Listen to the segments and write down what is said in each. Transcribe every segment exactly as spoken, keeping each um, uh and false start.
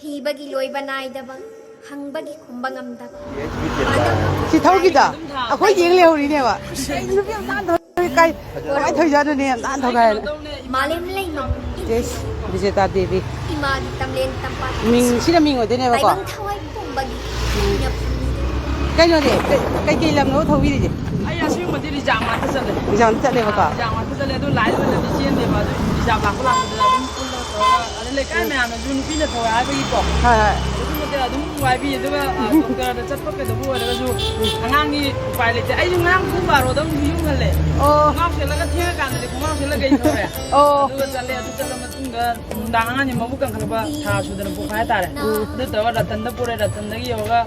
ꯊꯤꯕꯒꯤ ꯂꯣꯏꯕ ꯅꯥꯏꯗꯕ, ꯍꯪꯕꯒꯤ ꯈꯨꯝꯕ ꯉꯝꯗꯕ꯫ ꯁꯤ ꯊꯧꯈꯤꯗ ꯑꯩꯈꯣꯏ ꯌꯦꯡ ꯂꯩꯍꯧꯔꯤꯅꯦꯕ꯫ ꯀꯩꯅꯣ ꯅꯨꯄꯤ ꯌꯥꯝ ꯅꯥꯟ ꯊꯧꯔꯤ, ꯀꯥꯏ ꯀꯃꯥꯏꯅ ꯊꯧꯔꯤꯖꯥꯠꯅꯣꯅꯦ, ꯌꯥꯝ ꯅꯥꯟ ꯊꯧꯒꯥꯏ ꯍꯥꯏꯅ꯫ ꯃꯥꯂꯦꯝ ꯂꯩꯃ ꯏꯁ, ꯕꯤꯖꯦꯇꯥ ꯗꯦꯕꯤ꯫ ꯏꯃꯥꯒꯤ ꯇꯝꯂꯦꯟ ꯇꯝꯄꯥꯛ ꯃꯤꯡꯁꯤꯅ ꯃꯤꯡ ꯑꯣꯏꯗꯣꯏꯅꯦꯕꯀꯣ꯫ ꯇꯥꯏꯕꯪ ꯊꯋꯥꯏ ꯄꯨꯝꯕꯒꯤ ꯃꯤꯅ ꯐꯝꯂꯤꯕ꯫ ꯀꯩꯅꯣꯗꯤ ꯀꯩ- ꯀꯩꯀꯩ ꯂꯝꯅꯣ ꯊꯧꯕꯤꯔꯤꯁꯦ? ꯑꯩ ꯑꯁꯦꯡꯕꯗꯤ ꯔꯤꯖꯥꯕ ꯉꯥꯛꯇ ꯆꯠꯂꯦ꯫ ꯔꯤꯖꯥꯕ ꯆꯠꯂꯦꯕꯀꯣ꯫ ꯔꯤꯖꯥꯕ ꯉꯥꯛꯇ ꯆꯠꯂꯦ, ꯑꯗꯨ ꯂꯥꯏꯟ ꯑꯣꯏꯅꯗꯤ ꯆꯦꯟꯗꯦꯕ, ꯑꯗꯨ ꯔꯤꯖꯥꯕ ꯂꯥꯛꯄ ꯂꯥꯛꯄꯗ ꯑꯗꯨꯝ ꯄꯨꯜꯂꯒ ꯇꯧꯔꯒ, ꯑꯗꯩ ꯂꯩꯀꯥꯏ ꯃꯌꯥꯝꯅꯁꯨ ꯅꯨꯄꯤꯅ ꯊꯧꯋꯦ ꯍꯥꯏꯕꯒꯤꯀꯣ꯫ ꯍꯣꯏ, ꯍꯣꯏ꯫ ꯑꯗꯨꯒꯨꯝꯕꯗꯤ ꯑꯗꯨꯝ ꯋꯥꯏꯕꯤ, ꯑꯗꯨꯒ, ꯑ, ꯗꯣꯛꯇꯔꯗ ꯆꯠꯄ ꯀꯩꯗꯧꯕ ꯑꯣꯏꯔꯒꯁꯨ ꯑꯉꯥꯡꯒꯤ ꯎꯄꯥꯏ ꯂꯩꯇꯦ꯫ ꯑꯩꯁꯨ ꯉꯔꯥꯡ ꯄꯨꯡ ꯕꯥꯔꯣꯗ ꯑꯃꯨꯛ ꯌꯨꯝ ꯍꯜꯂꯦ꯫ ꯑꯣ꯫ ꯈꯣꯡꯒ꯭ꯔꯥꯎ ꯁꯦꯠꯂꯒ ꯊꯦꯡꯉꯀꯥꯟꯗꯗꯤ ꯈꯣꯡꯒ꯭ꯔꯥꯎ ꯁꯦꯠꯂꯒ ꯀꯩ ꯇꯧꯔꯦ? ꯑꯣ꯫ ꯑꯗꯨꯒ ꯆꯠꯂꯦ, ꯑꯗꯨ ꯆꯠꯂ ꯃꯇꯨꯡꯗ ꯅꯨꯡꯗꯥꯡ ꯑꯉꯥꯡꯁꯦ ꯃꯕꯨꯛ ꯀꯟꯈꯠꯂꯛꯄ ꯊꯥ ꯁꯨꯗꯅ ꯄꯣꯛꯄ ꯍꯥꯏꯇꯥꯔꯦ꯫ ꯎꯝ꯫ ꯑꯗꯨ ꯇꯧꯔꯒ ꯔꯇꯟꯗ ꯄꯨꯔꯦ, ꯔꯇꯟꯗꯒꯤ ꯌꯧꯔꯒ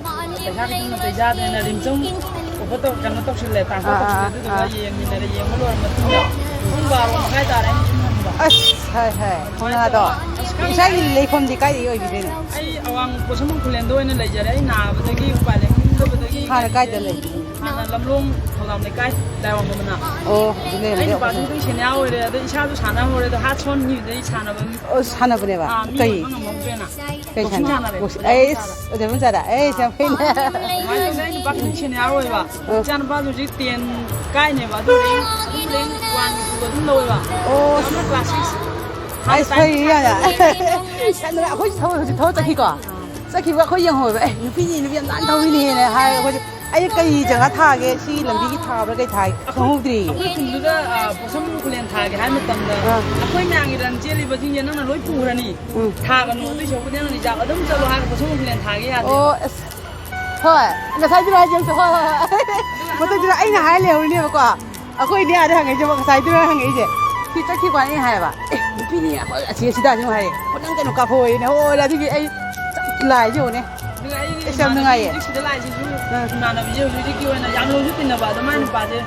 ꯄꯩꯁꯥ ꯈꯤꯇꯪ ꯅꯥꯇꯩ ꯆꯥꯗ꯭ꯔꯦꯅ ꯔꯤꯝꯁ ꯑꯃꯨꯛ ꯑꯣꯄꯔꯦꯁꯟ ꯇꯧ-, ꯀꯩꯅꯣ ꯇꯧꯁꯤꯜꯂꯦ, ꯇ꯭ꯔꯥꯟꯁꯐꯔ ꯑꯥ, ꯑꯥ, ꯇꯧꯁꯤꯜꯂꯦ, ꯑꯗꯨꯗꯨꯒ ꯑꯥ꯫ ꯌꯦꯡꯃꯤꯟꯅꯔꯦ, ꯌꯦꯡꯕ ꯂꯣꯏꯔ ꯃꯇꯨꯡꯗ ꯄꯨꯡ ꯕꯥꯔꯣ ꯃꯈꯥꯏ ꯇꯥꯔꯦ ꯑꯩꯅ ꯌꯨꯝ ꯍꯟꯕ꯫ ꯑꯁ, ꯍꯥꯏ, ꯍꯥꯏ, ꯈꯣꯡꯅꯥꯗꯣ꯫ ꯑꯗꯨꯃꯥꯏꯅ ꯇꯧꯔꯒ ꯏꯁꯥꯒꯤ ꯂꯩꯐꯝꯗꯤ ꯀꯥꯏꯗꯒꯤ ꯑꯣꯏꯕꯤꯗꯣꯏꯅꯣ? ꯑꯩ ꯑꯋꯥꯡ ꯄꯣꯠꯁꯪꯕꯝ ꯈꯨꯂꯦꯟꯗ ꯑꯣꯏꯅ ꯂꯩꯖꯔꯦ꯫ ꯑꯩ ꯅꯥꯕꯗꯒꯤ ꯎꯄꯥꯏ ꯂꯩꯃꯟꯗꯕꯗꯒꯤ ꯍꯥꯟꯅ ꯀꯥꯏꯗ ꯂꯩ? ꯍꯥꯟꯅ ꯂꯝꯂꯣꯡ ꯊꯧꯗꯥꯝ ꯂꯩꯀꯥꯏ, ꯂꯥꯏꯋꯥꯡꯕꯝ ꯃꯅꯥꯛ꯫ ꯑꯣ, ꯑꯗꯨ ꯑꯩ ꯂꯩꯔꯝꯃꯗꯤ ꯅꯨꯄꯥꯁꯨ ꯑꯩꯈꯣꯏꯁꯨ ꯑꯗꯨꯝ ꯁꯦꯅꯤꯌꯥꯔ ꯑꯣꯏꯔꯦ, ꯑꯗꯩ ꯏꯁꯥꯁꯨ ꯁꯥꯟꯅ ꯍꯧꯔꯦ, ꯑꯗꯣ ꯍꯥꯔꯠ ꯁꯣꯟꯈꯤꯕꯗꯩ ꯁꯥꯟꯅꯕ ꯑꯣ, ꯁꯥꯟꯅꯕꯅꯦꯕ? ꯑꯥ, ꯃꯤ ꯀꯩ? ꯑꯣꯏꯕ ꯉꯝꯍꯧꯗ꯭ꯔꯦꯅ꯫ ꯀꯩ boxing ꯁꯥꯟꯅ-, ꯁꯥꯟꯅꯔꯦ, boxing, ꯑꯣꯖꯥ ꯑꯩꯁ, ꯄꯟꯆꯥꯗ꯫ ꯑꯣꯖꯥ ꯄꯟꯆꯥꯗ, ꯑꯩꯁ, ꯌꯥꯝ ꯐꯩꯅꯦ꯫ ꯑꯗꯨꯃꯥꯏꯅ ꯇꯧꯗꯅ ꯑꯩ ꯅꯨꯄꯥ ꯈꯤꯇꯪ ꯁꯦꯅꯤꯌꯥꯔ ꯑꯣꯏꯕ꯫ ꯑꯥ꯫ ꯏꯆꯥ ꯅꯨꯄꯥꯁꯨ ꯍꯧꯖꯤꯛ ten ꯀꯥꯏꯅꯦꯕ, ꯑꯗꯨ ꯔꯦꯡ ꯑꯗꯨꯝ ꯔꯦꯡ one ꯇꯨ ꯑꯗꯨꯝ ꯂꯧꯋꯦꯕ꯫ ꯑꯣ꯫ ꯑꯃꯅ class six꯫ ꯑꯁ, ꯐꯩ ꯌꯥꯝꯅ꯫ ꯀꯩꯅꯣ, ꯑꯩꯈꯣꯏ ꯊꯕꯛ ꯍꯧꯖꯤꯛ ꯊꯕꯛ ꯆꯠꯈꯤꯀꯣ? ꯆꯠꯈꯤꯕ ꯑꯩꯈꯣꯏ ꯌꯦꯡꯍꯧꯋꯦꯕ, "ꯑꯦ, ꯅꯨꯄꯤꯅꯤ, ꯅꯨꯄꯤ ꯌꯥꯝ ꯅꯥꯟꯅ ꯊꯧꯔꯤꯅꯦꯅ" ꯍꯥꯏꯔꯒ ꯑꯩꯈꯣꯏꯁꯦ, "ꯑꯩ ꯀꯩ ꯖꯒꯥ ꯊꯥꯒꯦ? ꯁꯤ ꯂꯝꯕꯤꯒꯤ ꯊꯥꯕ꯭ꯔꯥ ꯀꯩ ꯊꯥꯒꯦ?" ꯈꯪꯍꯧꯗ꯭ꯔꯤ꯫ ꯑꯩꯈꯣꯏ ꯈꯨꯟꯗꯨꯗ, ꯑ, ꯄꯣꯠꯁꯝ ꯈꯨꯂꯦꯟ ꯊꯥꯒꯦ ꯍꯥꯏ ꯃꯇꯝꯗ, ꯑꯥ꯫ ꯑꯩꯈꯣꯏ ꯃꯌꯥꯝꯒꯤ ꯔꯟ ꯆꯦꯜꯂꯤꯕꯁꯤꯡꯁꯦ ꯅꯪꯅ ꯂꯣꯏ ꯄꯨꯈ꯭ꯔꯅꯤ꯫ ꯎꯝ꯫ ꯊꯥꯒꯅꯨ, ꯑꯗꯨꯏ ꯁꯔꯨꯛꯄꯨꯗꯤ ꯅꯪꯅ ꯔꯤꯖꯥꯕ ꯑꯗꯨꯝ ꯆꯠꯂꯣ ꯍꯥꯏꯔꯒ ꯄꯣꯠꯁꯝ ꯈꯨꯂꯦꯟ ꯊꯥꯒꯦ ꯌꯥꯗꯦ꯫ ꯑꯣ, ꯑꯁ꯫ ꯍꯣꯏ, ꯉꯁꯥꯏꯗꯨꯅ ꯍꯥꯏꯁꯦ, ꯍꯣꯏ, ꯍꯣꯏ, ꯍꯣꯏ꯫ ꯃꯊꯛꯇꯨꯗ ꯑꯩꯅ ꯍꯥꯏ ꯂꯩꯍꯧꯔꯤꯅꯦꯕꯀꯣ꯫ ꯑꯩꯈꯣꯏ ꯏꯅꯦ ꯑꯥꯗ ꯍꯪꯉꯛꯏꯁꯦ, ꯉꯁꯥꯏꯗꯨꯅ ꯍꯪꯉꯛꯏꯁꯦ꯫ ꯁꯤ ꯆꯠꯈꯤꯕ ꯋꯥꯅꯤ ꯍꯥꯏꯕ꯫ "ꯑꯦ, ꯅꯨꯄꯤꯅꯦ, ꯑꯩꯈꯣꯏ ꯑꯁꯤ ꯑꯁꯤꯗ ꯑꯗꯨꯝ ꯍꯥꯏꯔꯦ꯫ ꯍꯣ, ꯅꯪ ꯀꯩꯅꯣ ꯀꯥꯞꯍꯧꯋꯦꯅꯦ꯫ ꯍꯣ, ꯑꯗꯨꯒꯤ ꯑꯩ ꯂꯥꯏꯁꯦ ꯌꯦꯡꯉꯨꯅꯦ꯫ ꯑꯗꯨꯒ ꯑꯩꯒꯤ ꯑꯁ, ꯌꯥꯝ ꯏꯃꯥꯟꯅꯕꯤ ꯅꯨꯡꯉꯥꯏꯌꯦ꯫ ꯍꯧꯖꯤꯛ ꯁꯤꯗ ꯂꯥꯛꯏꯁꯤꯁꯨ ꯑꯥ꯫ ꯏꯃꯥꯟꯅꯕꯤꯁꯦ ꯍꯧꯖꯤꯛ ꯍꯧꯖꯤꯛꯀꯤ ꯑꯣꯏꯅ ꯌꯥꯝ ꯂꯨꯅꯁꯨ ꯇꯤꯟꯅꯕ꯫ ꯑꯗꯣ ꯃꯥꯏ ꯅꯨꯄꯥꯁꯦ,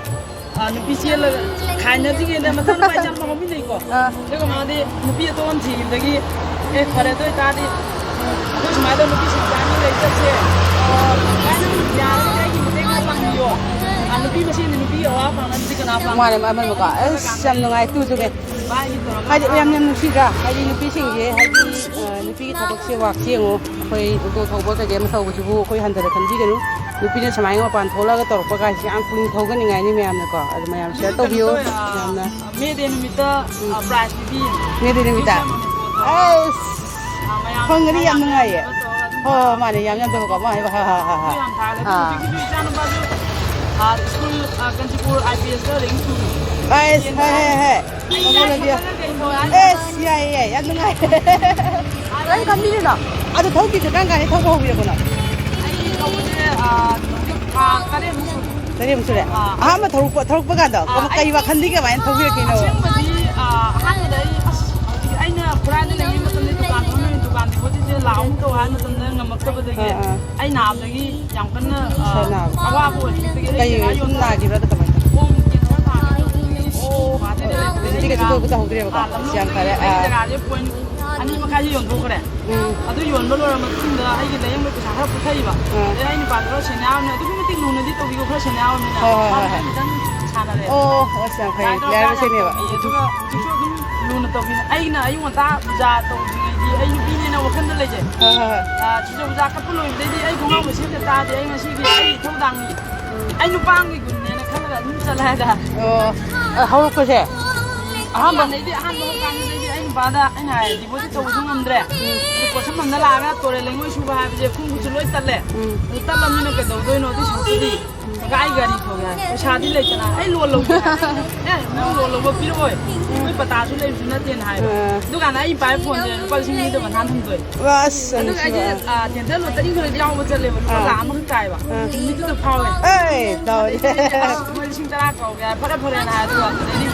ꯑꯥ, ꯅꯨꯄꯤ ꯆꯦꯜꯂꯒ ꯈꯥꯏꯅꯗ꯭ꯔꯤꯉꯩꯗ ꯃꯆꯥꯅꯨꯄꯥ ꯏꯆꯥ ꯅꯨꯄꯥ ꯑꯍꯨꯝ ꯂꯩꯀꯣ꯫ ꯑꯥ꯫ ꯑꯗꯨꯒ ꯃꯥꯗꯤ ꯅꯨꯄꯤ ꯑꯇꯣꯞꯄ ꯑꯃ ꯊꯤꯈꯤꯕꯗꯒꯤ, "ꯑꯦ, ꯐꯔꯦ, ꯑꯗꯨ ꯑꯣꯏꯇꯥꯔꯗꯤ, ꯎꯝ, ꯑꯩꯈꯣꯏ ꯁꯨꯃꯥꯏꯅ ꯅꯨꯄꯤ ꯁꯤꯡꯁꯦ ꯑꯅꯤ ꯂꯩ ꯆꯠꯁꯦ꯫ ꯑꯥ, ꯚꯥꯏ, ꯅꯪ ꯌꯥꯔꯒꯗꯤ ꯑꯩꯒꯤ ꯃꯇꯦꯡ ꯈꯔ ꯄꯥꯡꯕꯤꯌꯣ꯫ ꯑꯥ, ꯅꯨꯄꯤ ꯃꯁꯦꯟꯗꯤ ꯅꯨꯄꯤ ꯑꯋꯥ ꯄꯥꯡꯅꯗ꯭ꯔꯗꯤ ꯀꯅꯥ ꯄꯥꯡ-" ꯃꯥꯅꯦ, ꯃꯥꯅꯦ, ꯃꯥꯅꯦ꯫ ꯑꯁ, ꯌꯥꯝ ꯅꯨꯡꯉꯥꯏ, ꯇꯨ, ꯇꯨ, ꯇꯨ꯫ ꯚꯥꯏꯒꯤ ꯇꯧꯔꯒ ꯍꯥꯏꯗꯤ, ꯌꯥꯝ, ꯌꯥꯝ ꯅꯨꯡꯁꯤꯗ꯭ꯔꯥ? ꯍꯥꯏꯗꯤ, ꯅꯨꯄꯤꯁꯤꯡꯁꯦ, ꯍꯥꯏꯗꯤ, ꯑꯥ, ꯅꯨꯄꯤꯒꯤ ꯊꯕꯛꯁꯦ, ꯋꯥꯛꯁꯦ ꯌꯦꯡꯉꯣ꯫ ꯑꯩꯈꯣꯏ ꯑꯣꯇꯣ ꯊꯧꯕ ꯀꯩꯀꯩ ꯑꯃ ꯊꯧꯕꯁꯤꯕꯨ ꯑꯩꯈꯣꯏ ꯍꯟꯊꯅ ꯈꯟꯕꯤꯒꯅꯨ꯫ ꯅꯨꯄꯤꯅ ꯁꯨꯃꯥꯏꯅ ꯃꯄꯥꯟ ꯊꯣꯛꯂꯛꯑꯒ ꯇꯧꯔꯛꯄ ꯀꯥꯏꯁꯦ ꯌꯥꯝ ꯀꯨꯏꯅ ꯊꯧꯒꯟꯅꯤꯡꯉꯥꯏꯅꯤ ꯃꯌꯥꯝꯅꯀꯣ꯫ ꯑꯗꯨ ꯃꯌꯥꯝ ꯁꯤꯌꯔ ꯇꯧꯕꯤꯌꯣ꯫ ꯌꯥꯝꯅ ꯃꯦ ꯗꯦ ꯅꯨꯃꯤꯠꯇ, ꯎꯝ꯫ ꯑ, ꯄ꯭ꯔꯥꯏꯖ ꯄꯤꯕꯤ꯫ ꯃꯦ ꯗꯦ ꯅꯨꯃꯤꯠꯇ? ꯌꯨꯝꯁꯦ ꯃꯅꯤꯄꯨꯔꯗ꯫ ꯑꯁ! ꯑ, ꯃꯌꯥꯝ ꯐꯪꯒꯅꯤ, ꯌꯥꯝ ꯅꯨꯡꯉꯥꯏꯌꯦ꯫ ꯇꯧꯔꯒ ꯑꯗꯨꯝ ꯍꯣꯏ, ꯍꯣꯏ, ꯃꯥꯅꯦ, ꯌꯥꯝ ꯌꯥꯝꯗꯕꯀꯣ꯫ ꯃꯥ ꯍꯥꯏꯕ, ꯍꯥ, ꯍꯥ, ꯍꯥ, ꯍꯥ꯫ ꯑꯗꯨ ꯌꯥꯝ ꯊꯥꯒꯠꯂꯦ꯫ ꯑꯥ꯫ ꯍꯧꯖꯤꯛꯀꯤꯁꯨ ꯏꯆꯥꯅꯨꯄꯥꯁꯨ, ꯑ, ꯁ꯭ꯀꯨꯜ, ꯑ, ꯀꯥꯟꯆꯤꯄꯨꯔ ꯑꯥꯏ ꯄꯤ ꯑꯦꯁꯇ ꯔꯦꯡ ꯇꯨ꯫ ꯑꯁ, ꯍꯥꯏ, ꯍꯥꯏ, ꯍꯥꯏ꯫ ꯑꯩ ꯍꯣꯡꯗꯣꯛꯂꯒꯦ꯫ ꯌꯥꯏ, ꯌꯥꯏ, ꯌꯥꯏ, ꯌꯥꯝ ꯅꯨꯡꯉꯥꯏ꯫ ꯀꯔꯤ ꯈꯟꯕꯤꯔꯤꯅꯣ? ꯑꯗꯨ ꯊꯧꯈꯤꯕꯁꯦ ꯀꯔꯝ ꯀꯥꯟꯗ ꯊꯧꯕ ꯍꯧꯕꯤꯔꯛꯄꯅꯣ? ꯑꯩ ꯊꯧꯕꯁꯦ, ꯑ, ꯍꯧꯖꯤꯛ ꯊꯥ ꯇꯔꯦꯠꯃꯨꯛ ꯁꯨꯔꯦ꯫ ꯇꯔꯦꯠꯃꯨꯛ ꯁꯨꯔꯦ? ꯑꯥ꯫ ꯑꯍꯥꯟꯕ ꯊꯧꯔꯛꯄ, ꯊꯧꯔꯛꯄ ꯀꯥꯟꯗ ꯑꯥ, ꯀꯃ-, ꯀꯩ ꯑꯩ ꯋꯥꯈꯜꯗꯤ ꯀꯃꯥꯏꯅ ꯊꯧꯕꯤꯔꯛꯀꯦꯅꯣ? ꯑꯁꯦꯡꯕꯗꯤ, ꯑ, ꯑꯍꯥꯟꯕꯗ ꯑꯩ, ꯑꯁ, ꯍꯧꯖꯤꯛ ꯑꯩꯅ ꯈꯨꯔꯥꯏꯗ ꯂꯩꯔꯤꯉꯩ ꯃꯇꯝꯗ ꯗꯨꯀꯥꯟ ꯐꯝꯃꯤꯉꯩ ꯗꯨꯀꯥꯟꯗꯤ ꯍꯣꯠꯂꯤꯁꯦ ꯂꯥꯛꯑꯣ ꯇꯧ ꯍꯥꯏꯕ ꯃꯇꯝꯗ ꯉꯝꯃꯛꯇꯕꯗꯒꯤ ꯑꯥ, ꯑꯥ꯫ ꯑꯩ ꯅꯥꯕꯗꯒꯤ ꯌꯥꯝ ꯀꯟꯅ, ꯑ, ꯏꯁꯥ ꯅꯥꯕ꯫ ꯑꯋꯥꯕ ꯑꯣꯏꯔꯛꯄꯗꯒꯤ ꯑꯩ ꯀꯩ ꯖꯒꯥ ꯁꯨꯝ ꯌꯣꯟꯊꯣꯛ-, ꯅꯥꯈꯤꯕ꯭ꯔꯥ ꯑꯗꯨ ꯀꯃꯥꯏꯅ ꯇꯧꯕ? ꯑꯣ, ꯀꯦꯟꯁꯔ ꯅꯥꯕ ꯇꯧꯕꯗꯒꯤ ꯑꯩ ꯑꯣ, ꯖꯒꯥ, ꯍꯧꯖꯤꯛꯇꯤ ꯀꯩꯁꯨ ꯇꯧꯕ ꯇꯧꯍꯧꯗ꯭ꯔꯦꯕꯀꯣ? ꯑꯥ, ꯂꯝꯂꯣꯡ ꯑꯁ, ꯌꯥꯝ ꯐꯔꯦ꯫ ꯑꯩ ꯑꯥ꯫ ꯖꯒꯥꯁꯦ ꯄꯣꯏꯟ ꯑꯅꯤ ꯃꯈꯥꯏꯗ ꯌꯣꯟꯊꯣꯛꯈ꯭ꯔꯦ꯫ ꯎꯝ꯫ ꯑꯗꯨ ꯌꯣꯟꯕ ꯂꯣꯏꯔ ꯃꯇꯨꯡꯗ ꯑꯩꯒꯤ ꯂꯥꯏꯌꯦꯡꯕꯒꯤ ꯄꯩꯁꯥ ꯈꯔ ꯄꯨꯊꯩꯕ꯫ ꯑꯥ꯫ ꯑꯗꯩ ꯑꯩ ꯅꯨꯄꯥꯗꯣ ꯈꯔ ꯁꯦꯟꯅ ꯌꯥꯎꯕꯅꯤꯅ ꯑꯗꯨꯛꯀꯤ ꯃꯇꯤꯛ ꯂꯨꯅꯗꯤ ꯇꯧꯕꯤꯀꯣ, ꯈꯔ ꯁꯦꯟꯅ ꯌꯥꯎꯕꯅꯤꯅ꯫ ꯍꯣꯏ, ꯍꯣꯏ, ꯍꯣꯏ, ꯃꯥꯗꯤ ꯍꯣꯏ꯫ ꯈꯤꯇꯪ ꯁꯥꯟꯅꯔꯦ꯫ ꯑꯣ, ꯑꯁ, ꯌꯥꯝ ꯐꯩ꯫ ꯂꯥꯏꯔꯥꯏꯕꯛ ꯆꯦꯟꯅꯦꯕ꯫ ꯇꯧꯕꯤ, ꯑꯗꯨꯒ ꯍꯧꯖꯤꯛꯁꯨ ꯑꯗꯨꯝ ꯂꯨꯅ ꯇꯧꯕꯤ꯫ ꯑꯩꯅ ꯑꯌꯨꯛ ꯉꯟꯇꯥ ꯄꯨꯖꯥ ꯇꯧꯗ꯭ꯔꯤꯉꯩꯗꯤ ꯑꯩ ꯅꯨꯄꯤꯅꯦꯅ ꯋꯥꯈꯜꯗ ꯂꯩꯖꯩ꯫ ꯍꯣꯏ, ꯍꯣꯏ, ꯍꯣꯏ꯫ ꯑꯥ, ꯆꯨꯖꯥꯛ ꯄꯨꯖꯥ ꯀꯞꯄ ꯂꯣꯏꯕꯗꯩꯗꯤ ꯑꯩ ꯈꯣꯡꯒ꯭ꯔꯥꯎ ꯃꯁꯦꯠꯇ ꯇꯥꯗꯦ꯫ ꯑꯩ ꯉꯁꯤꯒꯤ ꯑꯩ ꯏꯊꯧꯗꯥꯡꯅꯤ꯫ ꯎꯝ꯫ ꯑꯩ ꯅꯨꯄꯥ ꯑꯃꯒꯤ ꯒꯨꯟꯅꯦꯅ ꯈꯜꯂꯒ ꯑꯗꯨꯝ ꯆꯠꯂꯦ ꯍꯥꯏꯇꯥꯔꯦ꯫ ꯑꯣ, ꯑ, ꯍꯧꯔꯛꯄꯁꯦ? ꯑꯍꯥꯟꯕ? ꯗꯨꯀꯥꯟꯗꯩꯗꯤ, ꯑꯍꯥꯟꯕ ꯍꯧꯔꯀꯥꯟꯗꯗꯤ ꯑꯩ ꯅꯨꯄꯥꯗ ꯑꯩꯅ ꯍꯥꯏ, "ꯗꯤꯄꯣꯖꯤꯠ ꯇꯧꯕꯁꯨ ꯉꯝꯗ꯭ꯔꯦ꯫ ꯎꯝ꯫ ꯑꯗꯨ ꯄꯣꯠꯁꯝ ꯑꯃꯗ ꯂꯥꯛꯑꯒ ꯇꯣꯔꯦ ꯂꯩꯉꯣꯏ ꯁꯨꯕ ꯍꯥꯏꯕꯁꯦ ꯈꯣꯡ ꯈꯨꯠꯁꯨ ꯂꯣꯏ ꯇꯠꯂꯦ꯫ ꯎꯝ꯫ ꯑꯗꯨ ꯇꯠꯂꯕꯅꯤꯅ ꯀꯩꯗꯧꯗꯣꯏꯅꯣ? ꯑꯗꯨꯏ ꯁꯔꯨꯛꯄꯨꯗꯤ ꯀꯀꯥ, ꯑꯩ ꯒꯥꯔꯤ ꯊꯧꯒꯦ ꯍꯥꯏ꯫ ꯄꯩꯁꯥꯗꯤ ꯂꯩꯇꯅ ꯑꯩ ꯂꯣꯟ ꯂꯧꯒꯦ ꯍꯥꯏ꯫ ꯑꯦ, ꯅꯪ ꯂꯣꯟ ꯂꯧꯕ ꯄꯤꯔꯛꯑꯣꯏ꯫ ꯑꯩꯈꯣꯏ ꯄꯇꯥꯁꯨ ꯂꯩꯕꯁꯨ ꯅꯠꯇꯦꯅ ꯍꯥꯏꯕ꯫ ꯑꯥ꯫ ꯑꯗꯨꯀꯥꯟꯗ ꯑꯩ ꯄꯥꯏꯕ ꯐꯣꯟꯁꯦ ꯂꯨꯄꯥ ꯂꯤꯁꯤꯡ ꯑꯅꯤꯗ ꯃꯊꯥ ꯊꯝꯗꯣꯏ꯫ ꯑꯁ, ꯑꯗꯨꯒ ꯑꯩꯁꯦ, ꯅꯨꯡꯁꯤꯕ꯫ ꯑꯥ, ꯇꯦꯟꯗꯔ ꯂꯣꯇꯔꯤ ꯈꯔ ꯌꯥꯎꯕ ꯆꯠꯂꯦꯕ, ꯂꯨꯄꯥ ꯑꯥ꯫ ꯂꯥꯈ ꯑꯃꯈꯛ ꯇꯥꯏꯕ꯫ ꯑꯥ꯫ ꯅꯨꯃꯤꯠꯇꯨꯗ ꯐꯥꯎꯋꯦ꯫ ꯑꯦ, ꯇꯧꯔꯦ꯫ ꯑꯗꯩꯗꯤ, ꯑꯁ, ꯃꯣꯏ ꯂꯤꯁꯤꯡ ꯇꯔꯥ ꯀꯧꯒꯦ ꯍꯥꯏ, ꯐꯔꯦ, ꯐꯔꯦꯅ ꯍꯥꯏ, ꯑꯗꯨꯒ ꯑꯗꯩꯗꯤ,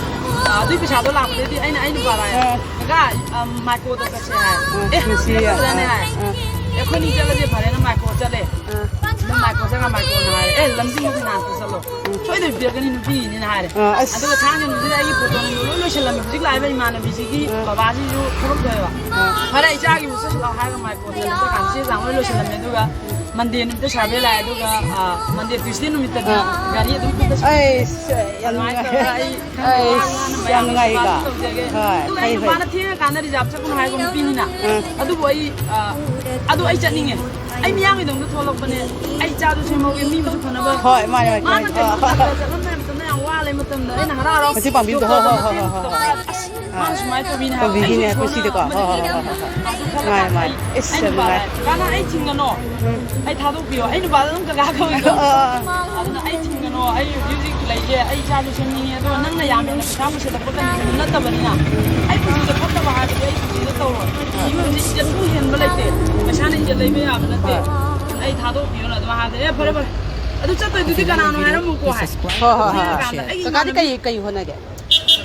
ꯑꯥ, ꯑꯗꯨꯏ ꯄꯩꯁꯥꯗꯣ ꯂꯥꯛꯄꯗꯩꯗꯤ ꯑꯩꯅ, ꯑꯩ ꯅꯨꯄꯥꯗ ꯍꯥꯏ, ꯑꯥ꯫ "ꯀꯀꯥ, ꯑꯥ, ꯃꯥꯏꯀꯣꯗ ꯆꯠꯁꯦ" ꯍꯥꯏ꯫ ꯑꯥ, "ꯑꯦ, ꯅꯨꯡꯁꯤꯌꯦ꯫ ꯐꯖꯅ ꯍꯥꯏ꯫ ꯑꯥ, ꯑꯥ꯫ ꯑꯦ, ꯑꯩꯈꯣꯏꯅꯤ ꯆꯠꯂꯁꯦ ꯐꯔꯦꯅ ꯃꯥꯏꯀꯣ ꯆꯠꯂꯦ"꯫ ꯑꯥ꯫ ꯑꯗꯨꯝ ꯃꯥꯏꯀꯣ ꯆꯠꯂ ꯃꯥꯏꯀꯣꯅ ꯍꯥꯏꯔꯦ, "ꯑꯦ, ꯂꯝꯖꯤꯡꯕ ꯐꯥꯏꯅꯥꯟꯁꯇ ꯆꯠꯂꯣ꯫ ꯑꯥ꯫ ꯁꯣꯏꯗꯅ ꯄꯤꯔꯛꯀꯅꯤ ꯅꯨꯄꯤꯅꯤꯅ" ꯍꯥꯏꯔꯦ꯫ ꯑꯥ, ꯑꯁ꯫ ꯑꯗꯨꯒ ꯊꯥꯡꯖ ꯅꯨꯃꯤꯠꯇꯨꯗ ꯑꯩꯒꯤ ꯐꯣꯇꯣ ꯅꯨꯡꯗꯣ ꯂꯣꯏ ꯂꯣꯏꯁꯤꯜꯂꯝꯃꯦ꯫ ꯍꯧꯖꯤꯛ ꯂꯥꯛꯏꯕ ꯏꯃꯥꯟꯅꯕꯤꯁꯤꯒꯤ ꯑꯥ꯫ ꯕꯕꯥꯁꯤꯁꯨ ꯊꯕꯛ ꯇꯧꯋꯦꯕ꯫ ꯑꯥ꯫ "ꯐꯔꯦ, ꯏꯆꯥꯒꯤꯕꯨ ꯆꯠꯁꯤ ꯂꯥꯛꯑꯣ" ꯍꯥꯏꯔꯒ ꯃꯥꯏꯀꯣꯗ ꯆꯠꯂꯀꯥꯟꯗ ꯆꯦ ꯆꯥꯡ ꯂꯣꯏ ꯂꯣꯏꯁꯤꯜꯂꯝꯃꯦ꯫ ꯑꯗꯨꯒ ꯃꯟꯗꯦ ꯅꯨꯃꯤꯠꯇ ꯁꯥꯔꯚꯦ ꯂꯥꯛꯑꯦ, ꯑꯗꯨꯒ, ꯑ, ꯃꯟꯗꯦ, ꯇ꯭ꯌꯨꯁꯗꯦ ꯅꯨꯃꯤꯠꯇꯗꯤ ꯑꯥ꯫ ꯒꯥꯔꯤ ꯑꯗꯨꯝ ꯈꯨꯠꯇ ꯁꯥꯔꯚꯦ ꯑꯩꯁ, ꯌꯥꯝ ꯑꯗꯨꯃꯥꯏꯅ ꯅꯨꯡꯉꯥꯏ꯫ ꯇꯧꯔꯒ ꯑꯩ ꯑꯩꯁ, ꯌꯥꯝ ꯅꯨꯡꯉꯥꯏꯀꯣ꯫ ꯇꯧꯖꯒꯦ꯫ ꯍꯣꯏ, ꯑꯗꯨꯒ ꯑꯩ ꯐꯩ, ꯐꯩ꯫ ꯅꯨꯄꯥꯅ ꯊꯦꯡꯉꯀꯥꯟꯗ ꯔꯤꯖꯥꯕ ꯆꯠꯀꯅꯨ ꯍꯥꯏꯕ ꯅꯨꯄꯤꯅꯤꯅ꯫ ꯎꯝ꯫ ꯑꯗꯨꯕꯨ ꯑꯩ, ꯑ, ꯑꯗꯨ ꯑꯩ ꯆꯠꯅꯤꯡꯉꯦ꯫ ꯑꯩ ꯃꯤꯌꯥꯝꯒꯤꯗꯃꯛꯇ ꯊꯣꯛꯂꯛꯄꯅꯦ꯫ ꯑꯩ ꯏꯆꯥꯗꯨ ꯁꯦꯝꯍꯧꯒꯦ, ꯃꯤ ꯑꯃꯁꯨ ꯐꯅꯕ꯫ ꯍꯣꯏ, ꯃꯥꯅꯦ, ꯃꯥꯅꯦ, ꯃꯥꯅ ꯃꯥꯅꯦ꯫ ꯆꯠꯄ ꯑ, ꯑ, ꯑ꯫ ꯃꯇꯝꯗ ꯆꯠꯂꯝꯗꯥꯏ ꯃꯇꯝꯗ ꯌꯥꯝ ꯋꯥ ꯂꯩ ꯃꯇꯝꯗ ꯑꯩꯅ ꯍꯔꯥꯎ ꯍꯔꯥꯎ ꯃꯇꯦꯡ ꯄꯥꯡꯕꯤꯕꯗꯣ, ꯍꯣꯏ, ꯍꯣꯏ, ꯍꯣꯏ, ꯍꯣꯏ, ꯍꯣꯏ꯫ ꯑꯁ, ꯃꯥꯅ ꯁꯨꯃꯥꯏꯅ ꯇꯧꯕꯤꯅꯦ ꯍꯥꯏꯕ꯫ ꯇꯧꯕꯤꯒꯤꯅꯦ ꯑꯩꯁꯨ ꯄꯨꯟꯁꯤꯗꯀꯣ꯫ ꯁꯣꯟꯅ ꯍꯣꯏ, ꯍꯣꯏ, ꯍꯣꯏ, ꯍꯣꯏ, ꯍꯣꯏ꯫ ꯃꯥꯅꯦ, ꯃꯥꯅꯦ꯫ ꯏꯁ, ꯑꯩꯅ ꯌꯥꯝ ꯅꯨꯡꯉꯥꯏ꯫ ꯄꯥꯝꯃꯦ꯫ ꯀꯅꯥ ꯑꯩ ꯊꯤꯡꯒꯅꯣ? ꯎꯝ꯫ ꯑꯩ ꯊꯥꯗꯣꯛꯄꯤꯌꯣ꯫ ꯑꯩ ꯅꯨꯄꯥꯗ ꯑꯗꯨꯝ ꯀꯀꯥ ꯀꯧꯏꯀꯣ꯫ ꯑꯥ, ꯑꯥ, ꯑꯥ꯫ ꯑꯗꯨꯅ ꯑꯩ ꯊꯤꯡꯒꯅꯣ, ꯑꯩ ꯍꯧꯖꯤꯛ ꯍꯧꯖꯤꯛ ꯂꯩꯒꯦ, ꯑꯩ ꯏꯆꯥꯁꯨ ꯁꯦꯝꯅꯤꯡꯉꯦ, ꯑꯗꯣ ꯅꯪꯅ ꯌꯥꯝ ꯍꯦꯟꯅ ꯄꯩꯁꯥ ꯄꯨꯁꯤꯜꯂꯛꯄ ꯀꯟꯗꯤꯁꯟꯗꯨ ꯅꯠꯇꯕꯅꯤꯅ, ꯑꯩ ꯄꯨꯟꯁꯤꯗ ꯐꯠꯇꯕ ꯍꯥꯏꯕꯗꯤ ꯑꯩ ꯄꯨꯟꯁꯤꯗ ꯇꯧꯔꯣꯏ꯫ ꯃꯤꯑꯣꯏꯕꯁꯦ ꯏꯖꯠꯄꯨ ꯍꯦꯟꯕ ꯂꯩꯇꯦ, ꯄꯩꯁꯥꯅ ꯏꯖꯠ ꯂꯩꯕ ꯌꯥꯕ ꯅꯠꯇꯦ꯫ ꯍꯣꯏ꯫ ꯑꯩ ꯊꯥꯗꯣꯛꯄꯤꯌꯣꯅ ꯑꯗꯨꯝ ꯍꯥꯏꯕꯗꯤ, "ꯑꯦ, ꯐꯔꯦ, ꯐꯔꯦ, ꯑꯗꯨ ꯆꯠꯇꯣꯏꯗꯨꯗꯤ ꯀꯅꯥꯅꯣ ꯍꯥꯏꯔꯝꯃꯨꯀꯣ" ꯍꯥꯏ꯫ ꯍꯣꯏ, ꯍꯣꯏ, ꯍꯣꯏ, ꯍꯣꯏ꯫ ꯊꯦꯡꯉꯀꯥꯟꯗ ꯑꯩꯒꯤ ꯀꯀꯥꯗꯤ ꯏꯃꯥꯟꯅꯕꯤ ꯀꯩ, ꯀꯩ ꯍꯣꯠꯅꯒꯦ?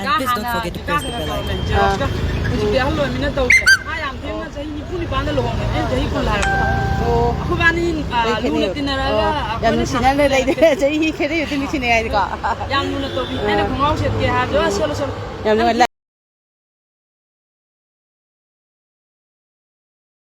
ꯀꯀꯥ ꯍꯥꯟꯅ ꯀꯀꯥ ꯈꯔ ꯇꯧꯔꯝꯃꯦ, ꯑꯥ꯫ ꯖꯦꯔꯣꯛꯁꯀ꯫ ꯍꯧꯖꯤꯛꯇꯤ ꯑꯍꯜ ꯑꯣꯏꯔꯃꯤꯅ ꯇꯧꯗ꯭ꯔꯦ꯫ ꯃꯥ ꯌꯥꯝ ꯊꯦꯡꯅ ꯆꯍꯤ ꯅꯤꯐꯨ ꯅꯤꯄꯥꯟꯗ ꯂꯨꯍꯣꯡꯉꯦ꯫ ꯑꯩꯅ ꯆꯍꯤ ꯀꯨꯟ ꯍꯥꯏꯔꯛꯄꯗ꯫ ꯑꯣ꯫ ꯑꯩꯈꯣꯏꯕꯥꯅꯤ, ꯑꯥ, ꯆꯍꯤ ꯂꯨꯅ ꯈꯦꯠꯅꯩꯌꯦ꯫ ꯇꯤꯟꯅꯔꯒ ꯑꯣ꯫ ꯌꯥꯝ ꯑꯩꯈꯣꯏꯅ ꯅꯨꯡꯁꯤꯅꯅ ꯁꯥꯟꯅꯔꯒ ꯂꯩꯔꯦ꯫ ꯆꯍꯤ ꯈꯦꯠꯅꯩ ꯑꯗꯨꯝ ꯅꯨꯡꯁꯤꯅꯩ ꯍꯥꯏꯗꯤꯀꯣ꯫ ꯌꯥꯝ ꯂꯨꯅ ꯇꯧꯕꯤ꯫ ꯑꯩꯅ ꯑꯥ꯫ ꯈꯣꯡꯒ꯭ꯔꯥꯎ ꯁꯦꯠꯀꯦ ꯍꯥꯏꯔꯁꯨ, "ꯑ, ꯁꯦꯠꯂꯣ, ꯁꯦꯠꯂꯣ"꯫ ꯌꯥꯝ ꯅꯨꯡꯉꯥꯏ꯫